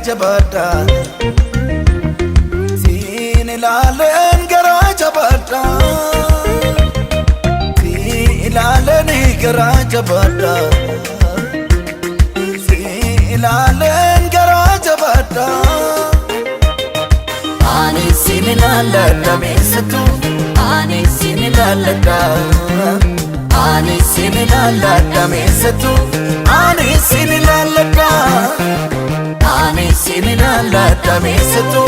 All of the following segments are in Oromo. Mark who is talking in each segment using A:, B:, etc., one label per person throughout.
A: jabaadha. Siin ilaaleen garaa jabaadha. Siin ilaaleen garaa jabaadha. Siin ilaaleen garaa jabaadha. Ani siin ilaalladha meessattu, ani siin ilaalladha. Ani siin ilaalladha meessattu, ani siin ilaalladha. Ani siin ilaalladha meessattu,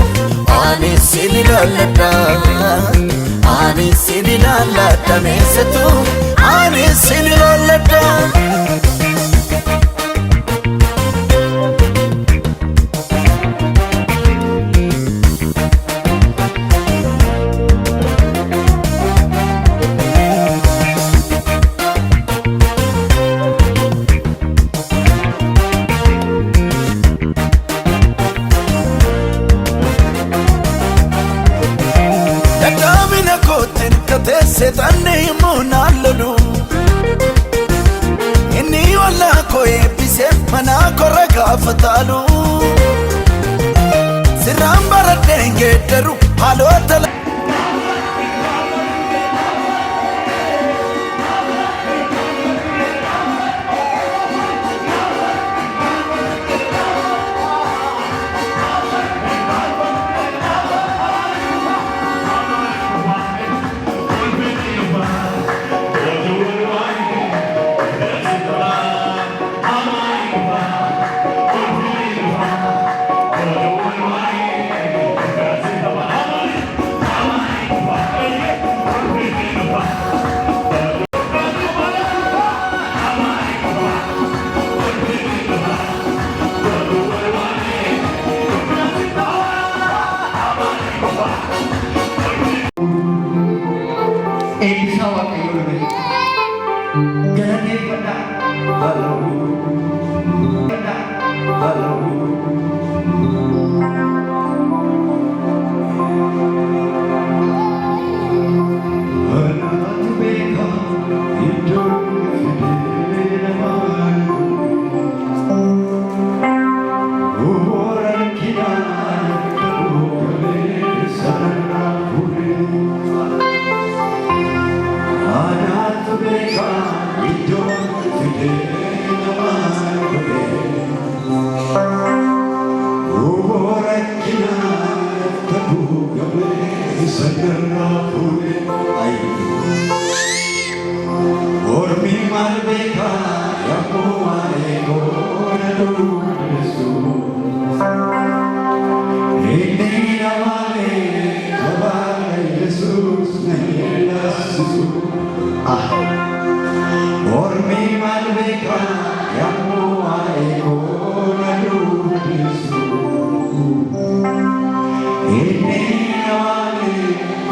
A: ani siin ilaalladha. Ani siin ilaalladha meessattu, ani siin ilaalladha. Dadhabina kootiin kateesse tanni himuu naan lolu. Inni wallaa koo eebbisee mana korra gaafa taalu. Sirraan baradheen geeddaru haalota.
B: Eebbisaa Waaqayyoo nu galateeffadhaa.
C: Anaatu beeka iddoo fidee namaan rakkina qabu sanarraa fuudhee. Anaatu beeka iddoo fidee namaan rakkina qabu sanarraa fuudhee. Ormi maal beeka yommuu waa'ee koona dubbisu? Inni na waame, jabaadha Yesuus na yeellasisu. Ormi maal beeka yommuu waa'ee koona dubbisu? Inni na waame,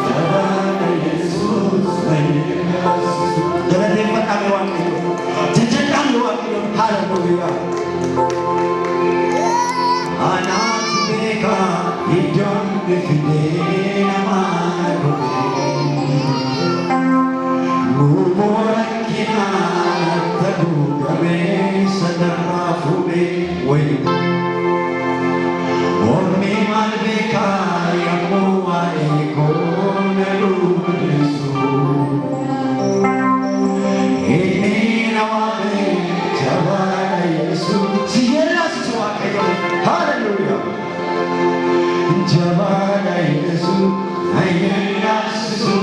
C: jabaadha Yesuus na yeellasisu.
B: Galateeffadhaa Waaqayyo. Jajadhaan Waaqayyo. Hallelujah.
C: Anaatu beeka iddoon fidee namaa godhe. Guuboo rakkinaa haguugamee sanarraa fuudhee wayi. Ormi maal beeka yommuu waa'ee koona dubbisu? Inni na waame, jabaadha Yesuus.
B: Si yeellasisu Waaqayyo.
C: Hallelujah. Jabaadha Yesuus na yeellasisu.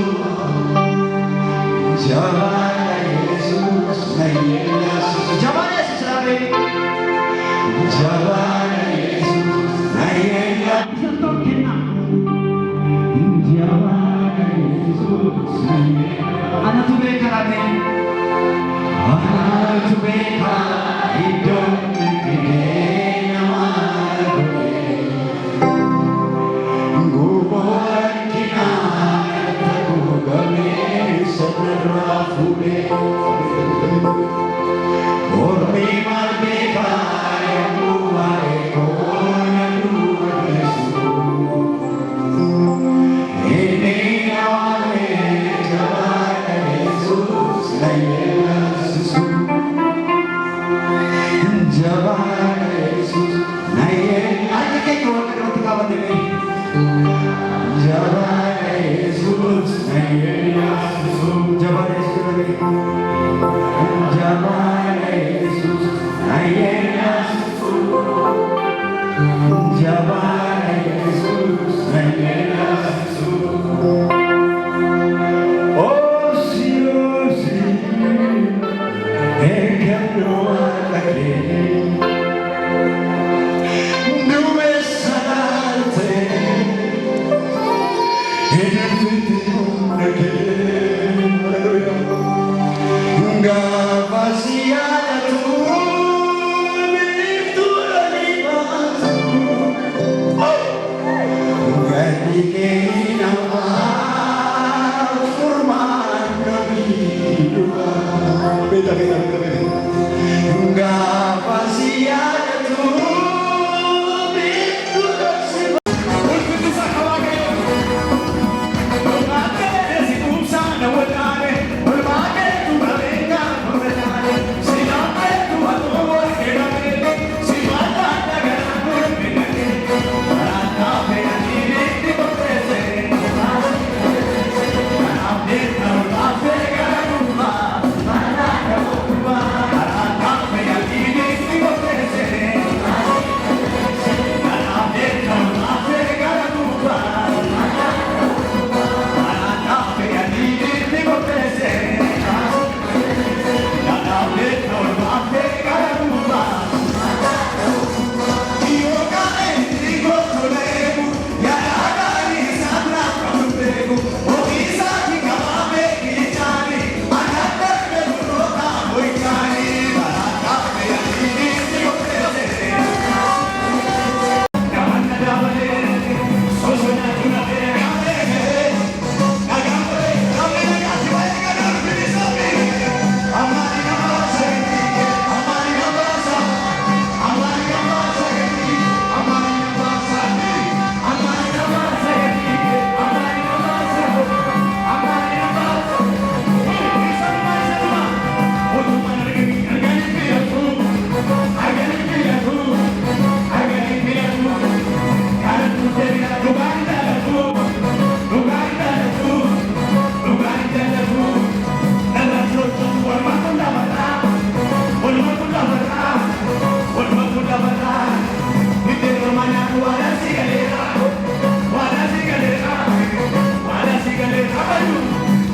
C: Jabaadha Yesuus na yeellasisu.
B: Jabaan Yesuus laafee.
C: Jabaadha Yesuus na yeellasisu.
B: Isa kenna.
C: Jabaadha Yesuus na yeellasisu.
B: Anatu beeka laafee.
C: Anaatu beeka iddoo fidee namaa godhe. Guuboo rakkinaa haguugamee sanarraa fuudhee. Ormi maal beeka yommuu waa'ee koona dubbisu? Inni na waame, jabaadha Yesuus na yeellasisu.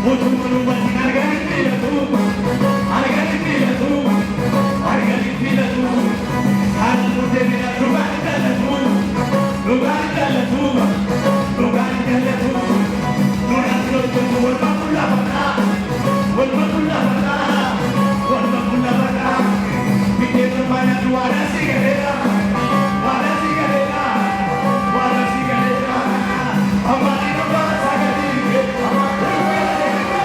C: Utuu dubbatti arganii filatu, arganii filatu, arganii filatu. Haala murtee mina dhugaan jaalatu, dhugaan jaalatu, dhugaan jaalatu. Duraan loltoota wal bakka lafataa, wal bakka lafataa, wal bakka lafataa. Biddeen mana duwwaadha si galeera, waadha si galeera, waadha si galeera. Amaani nama sagalee, amaani nama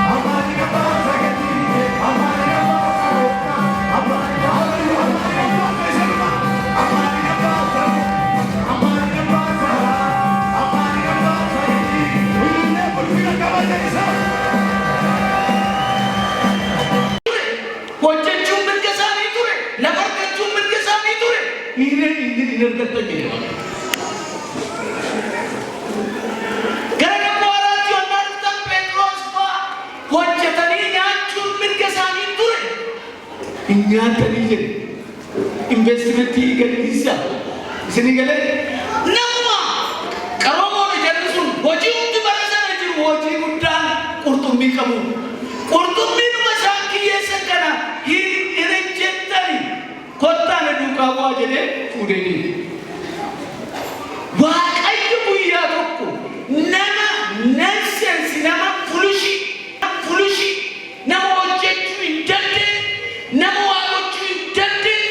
C: amaani nama sagalee, amaani nama amaani nama amaani nama amaani nama amaani nama sagalee. Illee bulfina kabaja isaa.
D: Hojjechuun mirga isaanii ture, lafa argachuun mirga isaanii ture. Hiireen inni hin argattan jedhe. Gara kakuu haaraatti yonnaa dhuftan Phexros fa'aa hojjetanii nyaachuun mirga isaanii ture. Hin nyaatanii jedhe. Investimentii gadhiisa. Isinii galee namuma qaroomoon jarri sun hojii hundi bara sana jiru hojii guddaan qurxummii qabu. Qurxummiinuma isaan kiyyeessan kana hin hojjettani. Kottaa na duukaa bu'aa jedhee fuudhee deeme. Waaqayyo guyyaa tokko nama nonsense, nama foolish, foolish, nama hojjechuu hin dandeenye, nama waa gochuu hin dandeenye,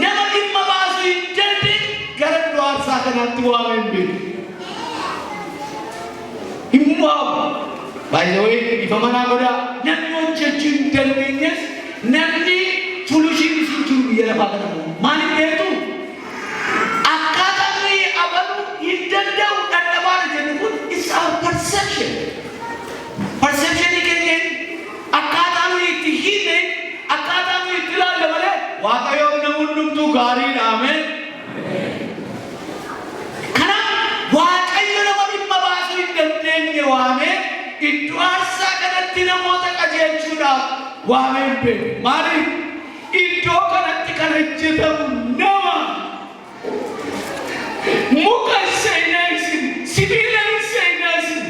D: nama dhimma baasuu hin dandeenye gara iddoo aarsaa kanaatti waamee hin beeku. Hin waamu. Baay'ee ifa manaa godhaa. Namni hojjechuu hin dandeenyes, namni foolishiin isin jiru biyya lafaa kana maaliif beektu? Akkaataa nuyi abaluu hin danda'u dadhabaadha jennu kun is our perception. Perceptionii keenyeen akkaataa nuyi itti hime, akkaataa nuyi itti ilaalle malee Waaqayyoon nama hundumtuu gaariidha. Ameen. Kanaaf Waaqayyo nama dhimma baasuu hin dandeenye waamee iddoo aarsaa kanatti namoota qajeelchuudhaaf waamee hin beeku. Maaliif? Iddoo kanatti kan hojjetamu nama. Muka hin seenaa isin, sibiila hin seenaa isin.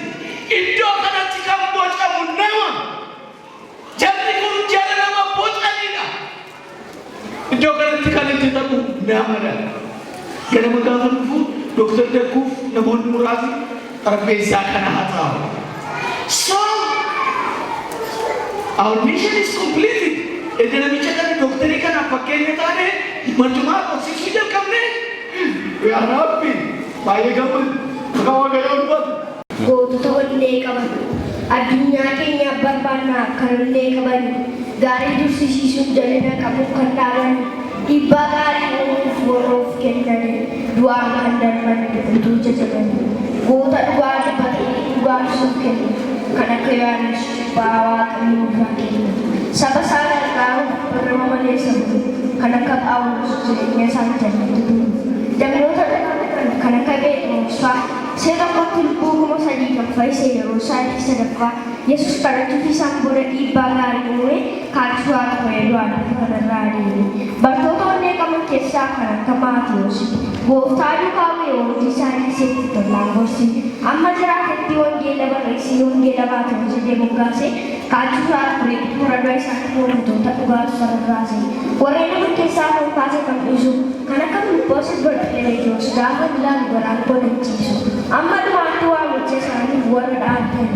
D: Iddoo kanatti kan bocamu nama. Jarri kun jara nama bocanidha. Iddoo kanatti kan hojjetamu namadha. Ganama gaafa dhufu Dooktar Dakkuuf namoonni muraasni xarapheessaa kana haa taa'u. So, our mission is completed. Edda namicha kana dooktarii kanaaf fakkeenya taane marjumaa qorsiisuu jalqabne. Yaa Rabbi, baay'ee gammadu. Maqaa Waaqayyoo ulfaatu.
E: Gootota onnee qaban addunyaa keenyaaf barbaannaa kan onnee qaban, gaarii dursisiisuun jalina qabu kan dhaaban, dhiibbaa gaarii uumuuf warra of kennan, du'aan kan darban utuu jajaban, goota dhugaa dubbatee dhugaa ibsuuf kennu kan akka Yohaannis Cuuphaa Waaqayyo nuuf kennu, saba isaa gargaaruuf barrama malee sabu kan akka Phaawulos jireenya isaan jannatu turu, jagnoota kan akka Phexros fa'aa si'a tokkotti lubbuu 3000 kan fayyise, yeroo isaatii sadaffaa Yesus kadhachuuf isaan booda dhiibbaa gaarii uume kaachuu haa ta'e du'aan lafa kanarraa adeeme. Bartoota onnee qaban keessaa kan akka Maatiyos gooftaa duukaa bu'ee hojii isaa dhiisetti tollaan gorsi. Amma jiraatetti wangeela barreessee wangeela Maatiyos jedhee moggaase kaachuu haa ture xumura du'a isaatti mormitoota dhugaatu sararraase. Warreen hafan keessaa kan kaase kan dhiisu kan akka Filiphoosi Barxelemeetoos gaafa ilaalu garaan konachiisu. Amma dhumaatti waamicha isaaniif warra dhaabbatan,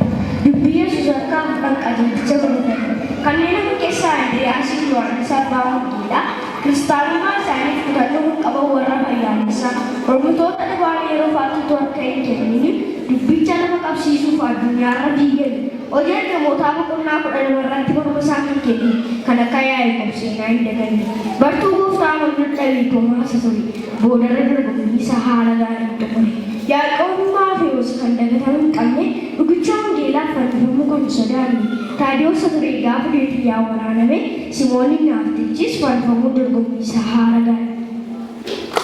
E: dubbii Yesuus harkaa fudhan qajeelcha godhatan. Kanneen hafan keessaa Indiriyaasii fi Yohaannis abbaa wangeelaa kiristaanummaa isaaniif kutannoo kan qaban warra fayyaalessaa. Mormitoota dhugaan yeroo faatutu harka hin kennini dubbicha lafa qabsiisuuf addunyaarra fiigan. Hojii Ergamootaa boqonnaa 12 irratti morma isaa kan kenne kan akka Yaaqoob seenaa hin daganne. Bartuu gooftaa amanuu dadhabe Toomaas ture. Boodarra dorgommii isaa haala gaariin xumure. Yaaqoob Maafewoos kan dagatamuu hin qabne dhugicha wangeelaaf fannifamuu kan hin sodaanne. Taadiyoos ture gaafa du'e xiyyaan waraaname. Simoon Naaftichis fannifamuu dorgommii isaa haala gaariin.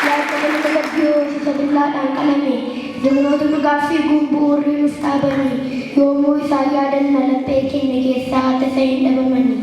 F: Yaaqoob ilma Zabdiyoos isa billaadhaan qalame. Jagnoota dhugaaf fiiguun bu'uurri nuuf dhaabame.
E: Yoomuu isaan yaadanna laphee keenya keessaa tasa hin dhabamani.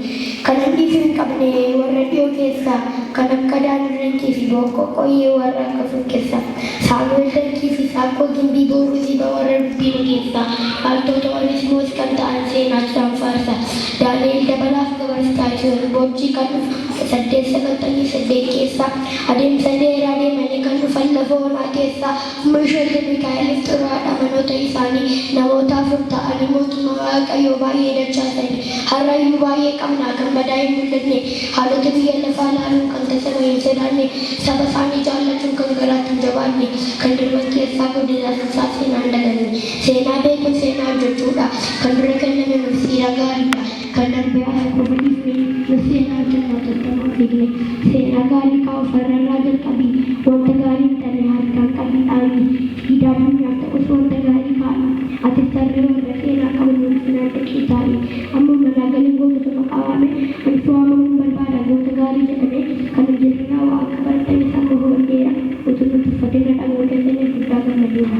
E: Kan dhiisuu hin qabne warra dhiyoo keessaa kan akka Daanuu Lankii fi Boqqoo Qoyyee warra akka Furkeessaa. Saamu'eel Dankii fi Saakkoo Gimbii Booruu Siiba warra dubbiin keessaa. Dhaaltota Onesimoos kan ta'an seenaa isaan faarsa. Daani'el Dabalaaf Gabarsitaachiyoon Boojjii kan dhufu 1898 keessa adeemsa dheeraa deemanii kan dhufan lafa onaa keessaa Misheelli Mikaa'eliif xuraadha manoota isaanii namoota afur ta'anii mootummaa Waaqayyoo baay'ee dachaasanii. Har'ayyuu baay'ee qabna kan badaa hin mul'anne, haalota biyya lafaa ilaaluun kan tasuma hin sodaanne, saba isaanii jaallachuun kan garaatti hin jabaanne, kan darban keessaa godina isaa seenaan daganne. Seenaa beekuun seenaa hojjechuudha. Kan dura kenname nuuf siiraa gaariidha. Kan darbee hafe qofa dhiifne nuuf seenaa hojjennaa tattamaa fiigne. Seenaa gaarii kaa'uuf har'arraa jalqabii, wanta gaarii hin taane harkaan qabii dhaabii. Siidaa addunyaaf ta'us wanta gaarii kaa'i. Atis tarree warra seenaa qabu mul'inaan dhaqii taa'i. Amma manaa galee gootota maqaa waame, anis waamamuun barbaada goota gaarii jedhame. Kan hojjetarraa waa akka baratanis amma hubadheera. Utuu nu tuffatin na dhaga'uu keessaniif guddaa gammadeera.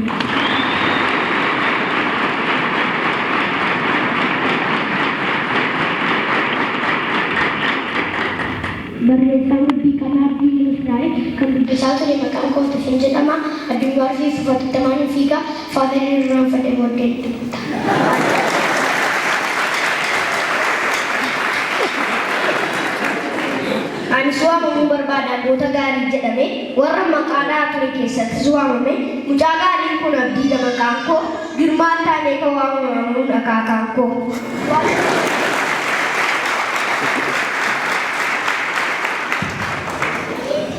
E: Barreessaan dubbii kanaa Abdii Israa'el kan dubbisaa ture maqaan koo Tisin jedhama. Addunyaa fi fatattamaan hin fiiga. Faatariin irraanfadhe booddee itti butta.
F: Anis waamamuu barbaada goota gaarii jedhame, warra maqaa dha'aa ture keessattis waamame. Mucaa gaariin kun Abdiidha maqaan koo, Girmaan taanee kan waamamamuun akaakaan koo.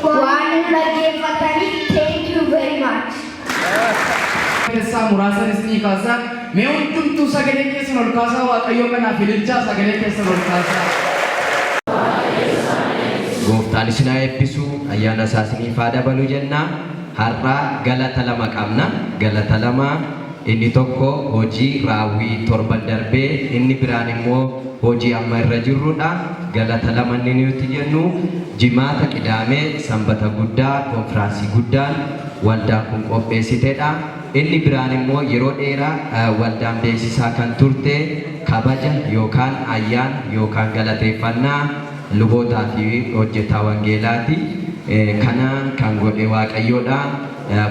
F: Waan nu dhaggeeffataniif thank you very much.
G: Keessaa muraasan isinii kaasaa. Mee hundumtuu sagalee keessan ol kaasaa, Waaqayyoo kanaaf ililchaa, sagalee keessan ol kaasaa.
H: Gooftaan isin haa eebbisu, ayyaana isaa isiniif haa dabalu jenna. Har'a galata lama qabna. Galata lama, inni tokko hojii raawwii torban darbee, inni biraan immoo hojii amma irra jirrudha. Galata lama inni nuti jennu, Jimaata, Qidaamee, Sanbata guddaa konfiraansii guddaan waldaan kun qopheessitedha. Inni biraan immoo yeroo dheeraa waldaan beeksisaa kan turte kabaja yookaan ayyaana yookaan galateeffannaa lubootaa fi hojjetaa wangeelaati. Kana kan godhe Waaqayyoodha.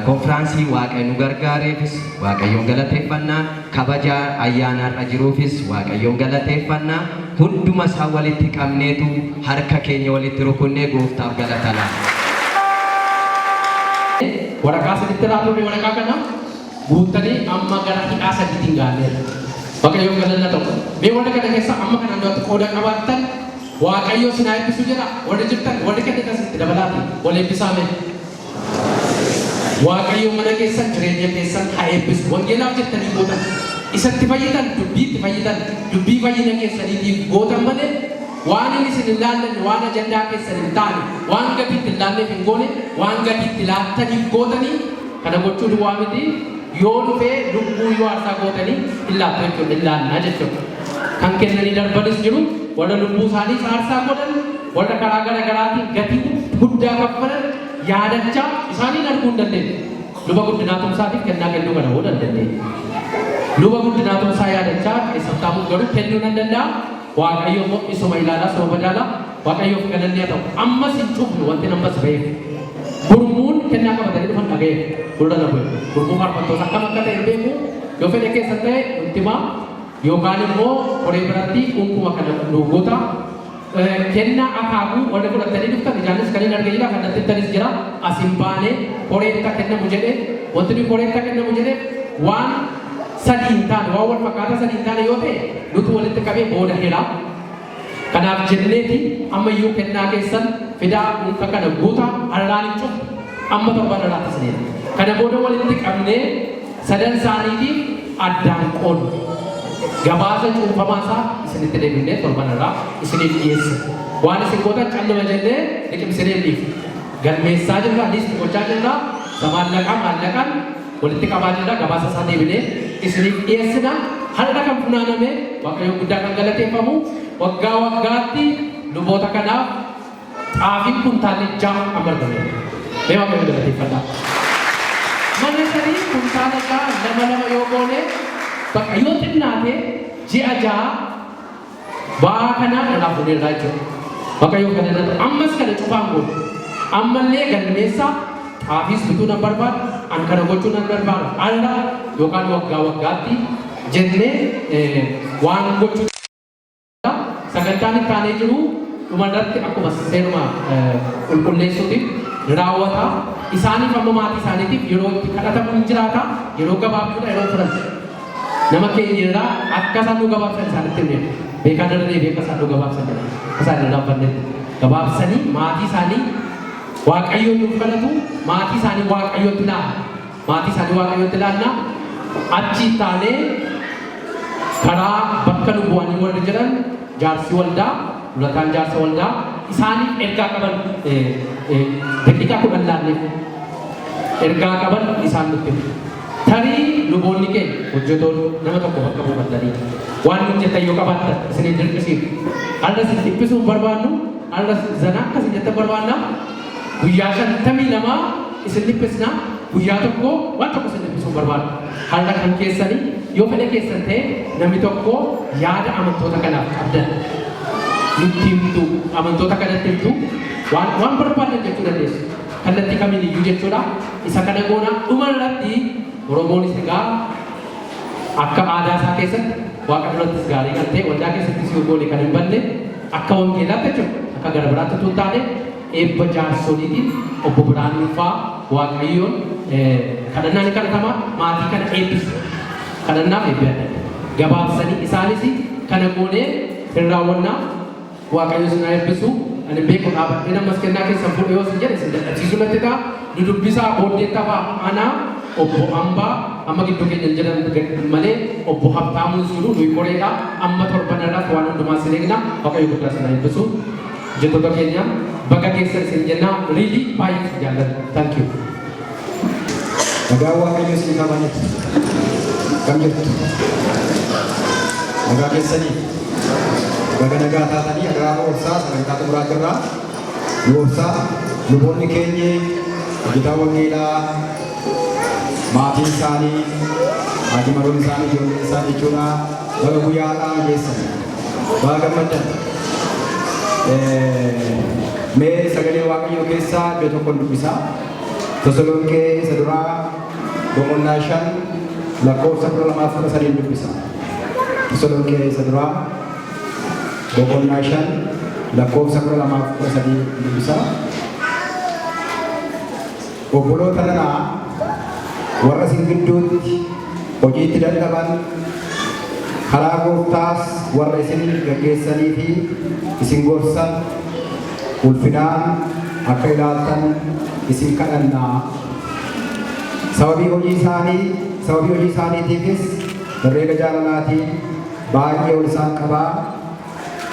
H: Konfiraansii Waaqayyo nu gargaareefis Waaqayyoon galateeffanna. Kabaja ayyaana har'a jiruufis Waaqayyoon galateeffanna. Hunduma isaa walitti qabneetu harka keenya walitti rukunnee Gooftaaf galata laanna.
D: Waraqaa saditti laatuun waraqaa kana guuttanii amma gara hidhaa sadiitiin gaanneerra. Waaqayyoon galanna ta'u. Mee warra kana keessa amma kanaan duratti qooda qabaattan Waaqayyo isin haa eebbisu jedha. Warri jirtan, warri kennitas itti dabalaati. Wal eebbisaa mee. Waaqayyo mana keessan, jireenya keessan haa eebbisu. Wangeelaaf jettanii gootan. Isatti fayyitan, dubbii itti fayyitan, dubbii fayyina keessaniitiif gootan malee waan inni isin hin laallanne, waan ajandaa keessan hin taane, waan gatii itti hin laanneef hin goone, waan gatii itti laattaniif gootanii. Kana gochuu duwwaa miti, yoo dhufee lubbuu yoo aarsaa gootanii hin laattu jechuudha, hin laannaa jechuudha. Kan kennanii darbanis jiru, warra lubbuu isaaniis aarsaa godhan, warra karaa gara garaatiin gatii guddaa kaffalan yaadachaa isaaniin arguu hin dandeenye. Luba Guddinaa Tumsaatiif kennaa kennuu kana hoo dandeenye. Luba Guddinaa Tumsaa yaadachaa keessatti garuu kennuu nan danda'a. Waaqayyo immoo isuma ilaalaa, isuma madaalaa. Waaqayyoof galanni haa ta'u. Ammas hin cufnu, wanti ammas ba'eef. Gurmuun kennaa qabatanii dhufan dhaga'eef gurra na bu'e. Gurmuu faarfattoota akkam akka ta'e hin beeku. Yoo fedha keessa ta'e nutti himaa, yookaan immoo koree biratti unkuma kana nu guuta. Kennaa akaakuu warri fudhattanii dhuftan ijaanis kan hin arge jira, kan natti himtanis jira. As hin baane, koreetta kennamu jedhe. Wanti nuyi koreetta kennamu jedhe, waan sadii hin taane, waan wal fakkaataa sadii hin taane yoo ta'e, nutu walitti qabee booda hira. Kanaaf jenneeti ammayyuu kennaa keessan fidaa, unka kana guutaa, har'aan hin cufu, amma torban har'aatti isiniin. Kana booda walitti qabnee sadan isaaniitiif addaan qoodna. Gabaasa cuunfamaa isaa isinitti deebifnee torban irraa isiniif dhiyeessa. Waan isin gootan calluma jennee liqimsinee hin dhiifnu. Galmeessaa jirra, list gochaa jirra, isa maallaqaa maallaqaan walitti qabaa jirra, gabaasa isaa deebinee isiniif dhiyeessina. Har'a kan funaaname, Waaqayyoon guddaa kan galateeffamu, waggaa waggaatti luboota kanaaf xaafiin kuntaalli 6 amma argameera. Mee Waaqayyoon galateeffadhaa. Mana 5 kuntaala 6, lama lama yoo goone Bakka yoo xinnaate ji'a 6 ba'aa kanaa irraa fuudheerraa jechuudha. Waaqayyoo kana irratti ammas kana cufaan godhu. Ammallee galmeessaa xaafiis bituu nan barbaada, an kana gochuu nan barbaada. Alla yookaan waggaa waggaatti jennee waan gochuu sagantaan itti aanee jiru dhumarratti akkuma seeruma qulqulleessuutiin raawwata. Isaaniif amma maatii isaaniitiif yeroo itti kadhatamu hin jiraata. Yeroo gabaabduudha yeroo fudhatu. Nama keenya irraa akka isaan nu gabaabsan isaanitti himne. Beekaa darra deebi'ee akka isaan nu gabaabsan jedha. Akka isaan irraa fannetti. Gabaabsanii maatii isaanii Waaqayyoon nuuf kadhatu, maatii isaanii Waaqayyootti laala. Maatii isaanii Waaqayyootti laanna. Achi taanee karaa bakka nu bu'anii warri jiran jaarsi waldaa, durataan jaarsa waldaa isaaniif ergaa qaban daqiiqaa 10 laanneef ergaa qaban isaan nutti himu. Tarii luboonni keenya hojjetoonni nama tokko bakka buufattanii waan hojjetan yoo qabaattan isin hin dirqisiifnu. Har'a isin dhiphisuu hin barbaannu, har'a zana akka isin jettan barbaanna. Guyyaa 52 isin dhiphisna, guyyaa tokko waan tokko isin dhiphisuu hin barbaannu. Har'a kan keessanii yoo fedha keessan ta'e namni tokko yaada amantoota kanaaf qabdan nutti himtu, amantoota kanatti himtu, waan barbaadan jechuu dandeessu. Kallattii kamiin iyyuu jechuudha. Isa kana goona dhuma irratti Oromoonis egaa akka aadaa isaa keessatti Waaqa durattis gaarii kan ta'e waldaa keessattis yoo goone kan hin banne akka wangeelaatti jechuudha. Akka gara biraatti utuu hin taane eebba jaarsoliitiin obbo Biraanuu fa'aa Waaqayyoon kadhannaa ni kadhatama, maatii kana eebbisa. Kadhannaaf eebbi adda adda. Gabaabsanii isaanis kana goonee hin raawwannaa. Waaqayyo isin haa eebbisu. Ani hin beeku dhaabadheen ammas kennaa keessan fuudhe yoo isin jedhe isin dadhabsiisuu natti ta'a. Nu dubbisaa booddee tapha ana obbo Ambaa amma gidduu keenya hin jiran malee obbo Habtaamuun jiru nuyi koreedha. Amma torban irratti waan hundumaa isin eegna. Waaqayyo guddaa isin haa eebbisu. Hojjettoota keenya baga keessan isin jenna. Really baay'ee isin jaalladha. Thank you.
I: Nagaan Waaqayyo isin qabaniif kam jirtu? Nagaa keessanii baga nagaa taatanii agaraa obsaa sagantaa xumuraa jirra. Nu obsaa luboonni keenyi hojjetaa wangeelaa maatiin isaanii haati maroon isaanii ijoolleen isaanii jechuudha baga guyyaa har'aa geessan baga gammaddan. Mee sagalee Waaqayyoo keessaa iddoo tokkoon dubbisaa. Tasalonqee isa duraa boqonnaa 5 lakkoofsa 12 fi 13 dubbisa. Tasalonqee isa duraa boqonnaa 5 lakkoofsa 12 fi 13 dubbisa. Obboloota nanaa warra isin gidduutti hojiitti dadhaban karaa gooftaas warra isin gaggeessanii fi isin gorsan ulfinaan akka ilaaltan isin kadhanna. Sababii hojii isaaniitiifis herreega jaalalaatiin baay'ee ol isaan qabaa,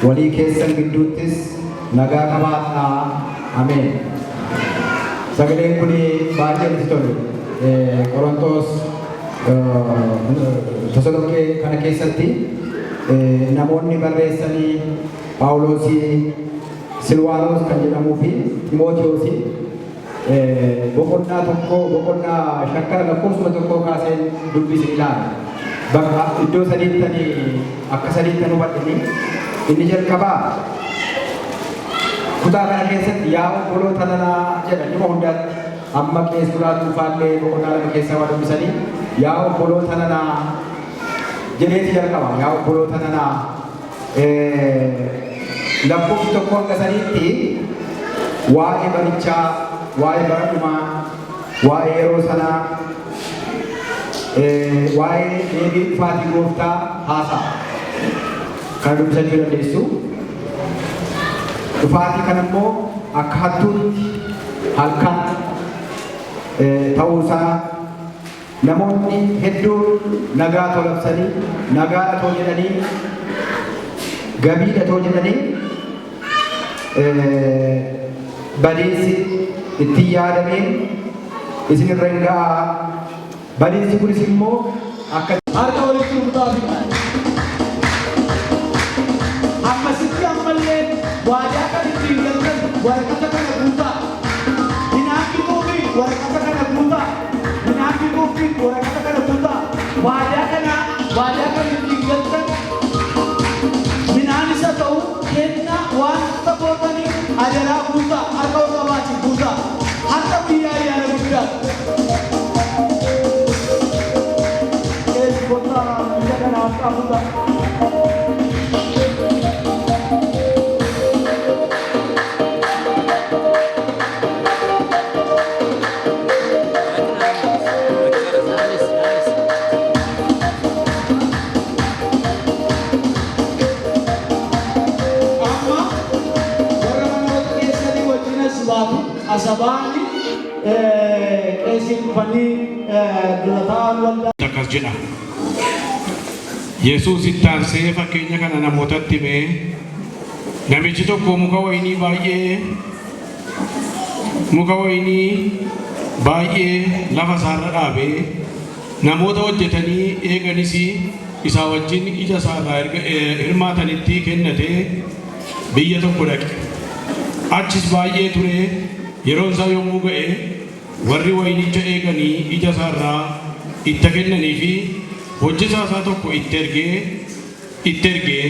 I: walii keessan gidduuttis nagaa qabaadhaa. Ameen. Sagaleen kun baay'ee nutti tole. Qorontoos Tasalonqee kana keessatti namoonni barreessanii Phaawulosii, Silwaanos kan jedhamuu fi Ximootiyoosii boqonnaa 1 boqonnaa 5 kana lakkoofsuma 1 kaaseen dubbise ilaala. Bakka iddoo sadiittani akka sadiittan hubadhini inni jalqabaa kutaa kana keessatti yaa obboloota nanaa jedha dhuma hundaatti amma qees duraa tuufaallee boqonnaa 2 keessaa waa dubbisanii yaa obboloota nanaa jedheeti jalqaba yaa obboloota nanaa lakkoofsi 1 hanga 3tti waa'ee barichaa, waa'ee bara dhumaa, waa'ee yeroo sanaa, waa'ee deebii dhufaatii gooftaa haasa'a. Kana dubbisachuu dandeessu. Dhufaatii kana immoo akka hattuutti halkan ta'uusaa Namoonni hedduun nagaa too labsanii, nagaadha too jedhanii, gabiidha too jedhanii badiinsi itti hin yaadamiin isin irra hin ga'a. Badiinsi kunis immoo akka
B: Harka walitti rukutaafi. Ammasitti ammallee waadaa kan ittiin galtan waraqata kana guutaa. Midhaan bituufi waraqata kana guutaa. Midhaan bituufi waraqata kana guutaa. Waadaa kana waadaa ba'anii qeesiin dhufanii dura taa'an waldaa.
J: Akkas jedha. Yesuus itti aansee fakkeenya kana namootatti himee, namichi tokko muka wayinii baay'ee lafa isaarra dhaabee, namoota hojjetanii eeganis isaa wajjin ija isaarraa hirmaatanitti kennatee biyya tokko dhaqe. Achis baay'ee ture. Yeroon isaa yommuu ga'e, warri wayinicha eeganii ija isaarraa itti kennanii fi hojjetaa isaa tokko itti ergee,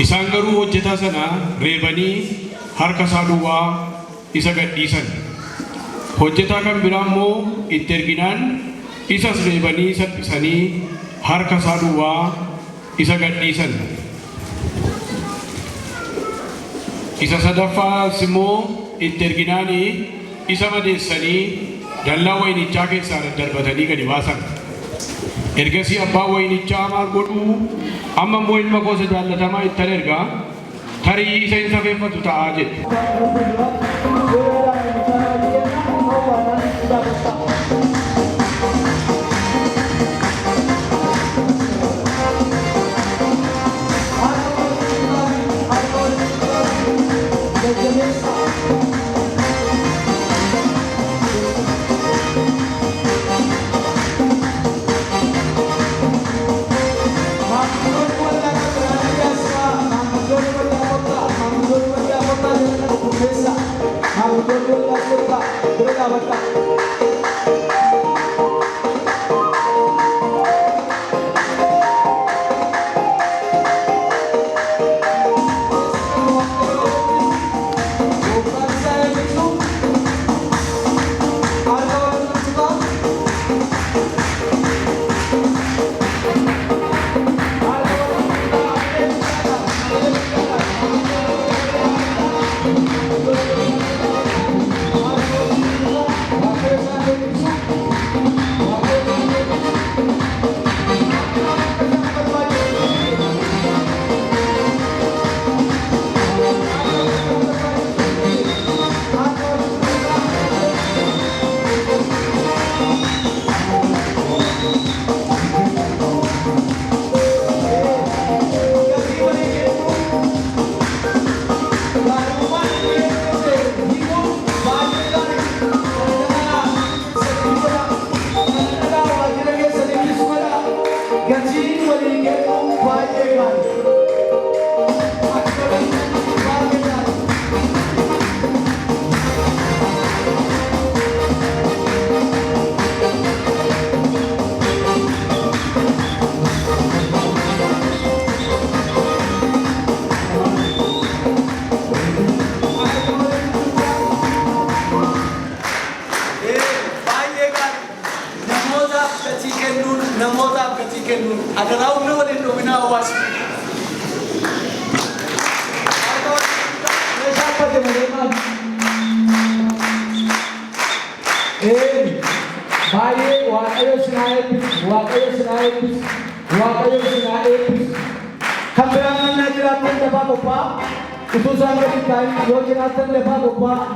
J: isaan garuu hojjetaa sana reebanii harka isaa duwwaa isa gadhiisan. Hojjetaa kan biraa immoo itti erginaan, isas reebanii salphisanii harka isaa duwwaa isa gadhiisan. Isa sadaffaas immoo itti erginaanii, isa madeessanii dallaa wayinichaa keessaa daddarbatanii gadi baasan. Ergasii abbaan wayinichaa maal godhuu? Amma immoo ilma koo isa jaallatamaa ittan ergaa, tarii isa hin safeeffatu ta'aa jedhe.
B: Maanguddoonni waldaa kan biraan dhiyaassaa, maanguddoonni waldaa kottaa, maanguddoonni waldaa kottaa jedhan kana qopheessaa. Maanguddoonni waldaa kottaa, bira dhaabadhaa. Gooftaan isaa eebbisu. Harka wal tuqaa. Harka wal tuqaa. Waaqayyo isaan eebbisu. Waaqayyo isaan eebbisu. Akka isaan barbaachisu. Harka wal tuqaa. Gatii walii kennuu, gaarummaan hiikuun baay'ee gaarii. Kana waajjira keessanitti godha. Gatiin walii kennuu baay'ee gaarii. Akka walii kennuu baay'ee gaarii.
D: Baay'ee gaarii. Namootaaf gatii kennuun, namootaaf gatii kennuun, adaraa humna waliin dhowwinaa hawaasa.
B: Meeshaa uffate malee maal? Ee, baay'ee Waaqayyo sinaa eebbisu, Waaqayyo sinaa eebbisu, Waaqayyo sinaa eebbisu. Kan biraan mannaa jiraattan dafaa qophaa'a. Utuu isaan gadi ta'in yoo jiraattan dafaa qophaa'a.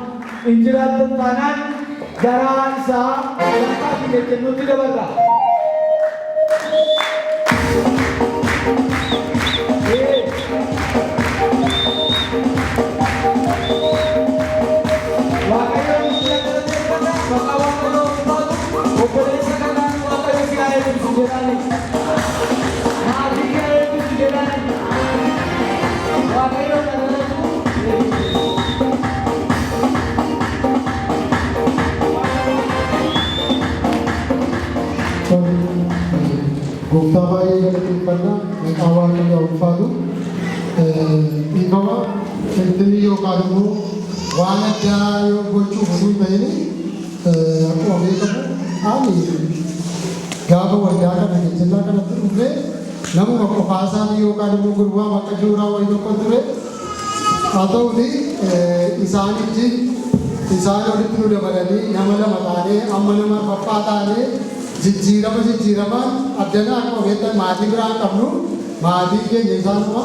B: Hin jiraattan taanaan garaa isaa sagantaa fi kennuutti dabarra. Ee. Waaqayyoon ishee galateeffata, maqaa Waaqayyoo ulfaatu, obboleessa kanaan Waaqayyo si haa eebbisu jedhaani. Maatii kee haa eebbisu jedhaani. Waaqayyo galalatu eebbisu.
K: Gooftaa baay'ee galateeffannaa, maqaa Waaqayyoo ulfaatu. Dhiifama, finfinni yookaan immoo waan addaa yoo gochuuf osoo hin ta'in, akkuma beekamu ani gaafa waldaa kana gejjellaa kanatti dhufee namuma qofaa isaanii yookaan immoo gurbaa bakka juuraa wayii tokko ture. Haa ta'uti, isaanitti isaan walitti nu dabalanii nama lama taanee amma nama arfaffaa taanee jijjiirama jijjiiramaan addanaa. Akkuma beektan maatii biraan qabnu, maatii keenya isaanuma.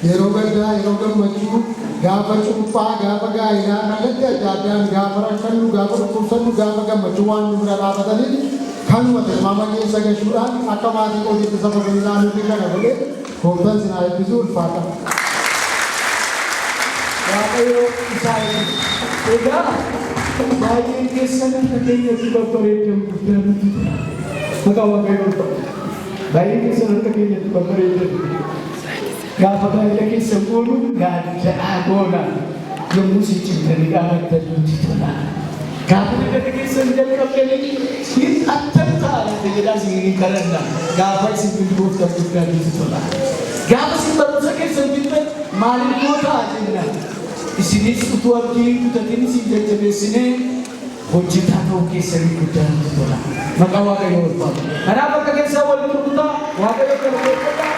K: Yeroo gaddaa, yeroo gammachuu Gaafa cuuphaa, gaafa gaa'ilaa, kallattii adda addaan gaafa rakkannu, gaafa dhukkubsannu, gaafa gammachuu waan nu bira dhaabataniif kanuma tilmaama keessa gashuudhaan akka maatii kootiitti saba ilaaluufi kana godhe. Gooftaan isin haa eebbisu, ulfaata.
B: Waaqayyo isaa eebbisu. Egaa baay'een keessan akka keenyatti babbareedan guddaa nutti tola. Maqaa Waaqayyoo ulfaata. Baay'een keessan akka keenyatti babbareedan. Gaafa gaa'ela keessan goonu gaadda'aa goona. Yommuu isin cimtanii dhaabattan nutti tola. Gaafa nagada keessan jalqabdanii hin attam ta'a jedhaa isin hin kadhanna. Gaafa isin bilbooftan guddaa nutti tola. Gaafa isin barumsa keessan fixxan maaliif gootaa jenna. Isinis utuu abdii hin kutatin isin jajjabeessinee hojjetaa ta'uu keessanii guddaa nutti tola. Maqaa Waaqayyoo ulfaatu. Kanaaf akka keessaa walitti rukutaa Waaqayyo galateeffadhaa.